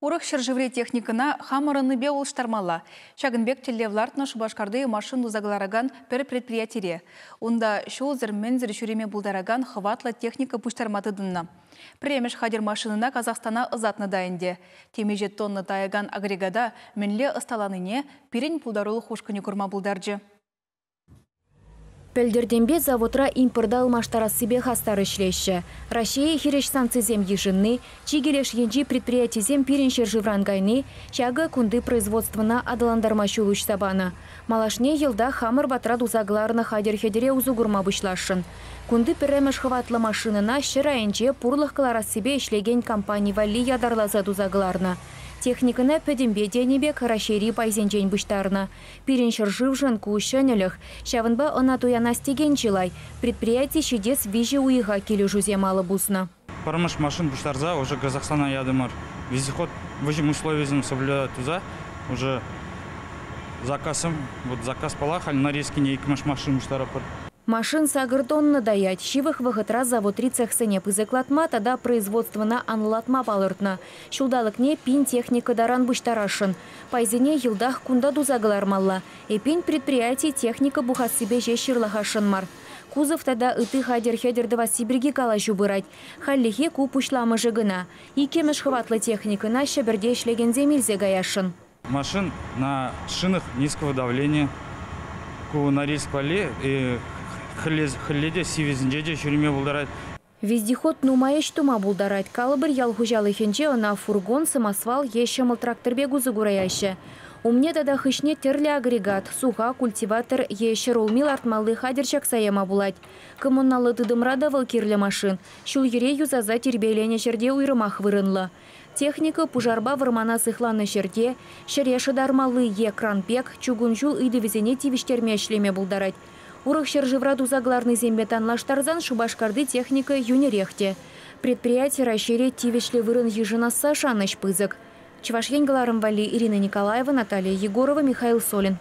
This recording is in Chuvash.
Урӑх ҫӗршыври техникӑна хамӑрӑннипе улӑштармалла. Ҫакӑн пек тӗллев лартнӑ Шупашкарти машина туса кӑларакан пӗр предприятире. Унта ҫулсӑр-мӗнсӗр ҫӳреме пултаракан хӑватлӑ техника пуҫтарма тытӑннӑ. Пӗрремӗш хатӗр машинӑна Казахстана ӑсатнӑ та ӗнтӗ. Темиҫе тонна таякан агрегата мӗнле ӑсталанине пирӗн пултарулӑх ушкӑнӗ курма пултарчӗ. Пӗлтӗртенпе заводра импорта ылмаштарассипе хастар ӗҫлеҫҫӗ. Раҫҫее хирӗҫ санкцисем йышӑнни, чикӗ леш енчи предприятисем пирӗн ҫӗршывран кайни ҫакӑ кунти производствӑна аталантарма ҫул уҫса панӑ. Малашне йӑлтах хамӑр патра туса кӑларнӑ хатӗр-хӗтӗре усӑ курма пуҫласшӑн. Кунти пӗрремӗш хӑватлӑ машинӑна ҫӗр айӗнче пурлӑх кӑларассипе ӗҫлекен компани валли ятарласа туса кӑларнӑ. Техникӑна пӗтӗмпе тенӗ пек Раҫҫейри пайсенчен пуҫтарнӑ. Пирӗн ҫӗршывшӑн ку ҫӗнӗлӗх. Ҫавӑнпа ӑна туянас текен чылай. Предприяти ҫитес виҫӗ уйӑха килӗшӳсем алӑ пуснӑ. Пӗрремӗш машин пуҫтарса уже Казахстана ятӑмӑр. Вездеход вӗҫӗм условийӗсем соблюдать туса уже заказсем, вот заказ пала, халь Норильскине иккӗмӗш машин пуҫтаратпӑр. Машин сакӑр тонна таять. Ҫывӑх вӑхӑтра заводри цехсене пысӑклатма тата производствӑна анлӑлатма палӑртнӑ. Ҫулталӑкне пин техника таран пуҫтарасшӑн. Пайсене йӑлтах кунта туса кӑлармалла. Эппин, предприяти техника пухассипе ҫеҫ ҫырлахасшӑн мар. Кузов тата ытти хатӗр-хӗтӗр тӑвасси пирки калаҫу пырать. Хальлӗхе ку пуҫламӑшӗ кӑна. Иккӗмӗш хӑватлӑ техникӑна Ҫӗпӗрте ӗҫлекенсем илсе каясшӑн. Машин на шинах низкого давления. Ку Норильск валли хӗлле те сивӗсенче те ҫӳреме пултарать. Вездеход нумай ӗҫ тума пултарать. Калӑпӑр ял хуҫалӑхӗнче ӑна фургон, самосвал е ҫӑмӑл трактор пек усӑ кураяҫҫӗ. Умне тата хыҫне тӗрлӗ агрегат, суха, культиватор е ҫӗрулми лартмалли хатӗр ҫакса яма пулать. Коммуналлӑ тытӑмра та вӑл кирлӗ машин. Ҫул-йӗре юсаса тирпейленӗ ҫӗрте уйрӑмах вырӑнлӑ. Техника пушарпа вӑрмана сыхланӑ ҫӗрте, ҫӗре шӑтармалли е кран пек чукун ҫул ыйтӑвӗсене тивӗҫтерме ӗҫлеме пултарать. Урӑх ҫӗршывра туса кӑларнисемпе танлаштарсан Шупашкарти техника йӳнӗрех те. Предприяти Раҫҫейре тивӗҫлӗ вырӑн йышӑнасса шанӑҫ пысӑк. Чӑваш Ен кӑларӑм валли Ирина Николаева, Наталья Егорова, Михаил Солин.